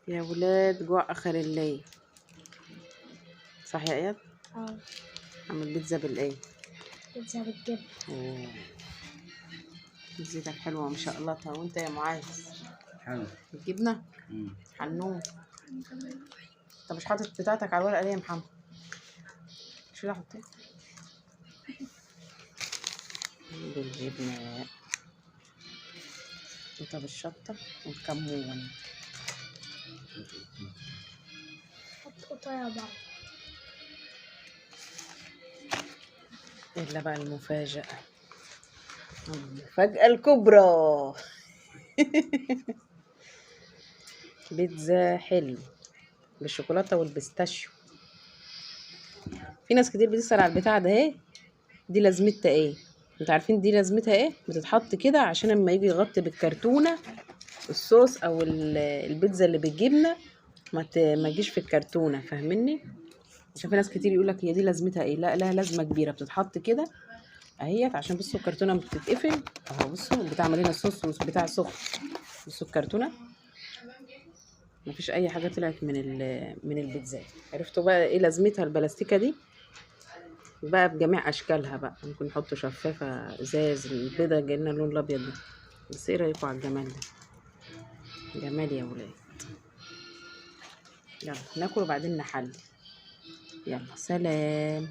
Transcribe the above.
يا ولاد جوع اخر الليل، صح يا اياد؟ اه. عامل بيتزا بالايه؟ بيتزا بالجبنة. اوه بيتزتك حلوة ما شاء الله. طب وانت يا معاذ؟ حلو. الجبنة؟ حنون. انت مش حاطط بتاعتك على الورقة ليه يا محمد؟ شو ده حطيه؟ بالجبنة انت بالشطة والكمون. حط قطايع بعض. إلا بقى المفاجأة، المفاجأة الكبرى. بيتزا حلو بالشوكولاتة وال pistachio. في ناس كتير بتسأل على البتاع ده، اهي دي لازمتها ايه؟ انتوا عارفين دي لازمتها ايه؟ بتتحط كده عشان اما يجي يغطي بالكرتونة الصوص او البيتزا اللي بالجبنة ما تجيش في الكرتونة، فاهميني؟ عشان في ناس كتير يقولك هي دي لازمتها ايه. لا، لها لازمة كبيرة، بتتحط كده اهيت عشان بصوا الكرتونة بتتقفل اهو. بصوا بتاع مليانة صوص وبتاع سخن. بصوا الكرتونة مفيش اي حاجة طلعت من البيتزا. عرفتوا بقى ايه لازمتها البلاستيكة دي بقى بجميع اشكالها بقى. ممكن نحطه شفافة، ازاز، البيضة جايلنا اللون الابيض ده. بس ايه رأيكم على الجمال ده؟ جمال يا ولاد. يلا ناكل وبعدين نحلي. يلا سلام.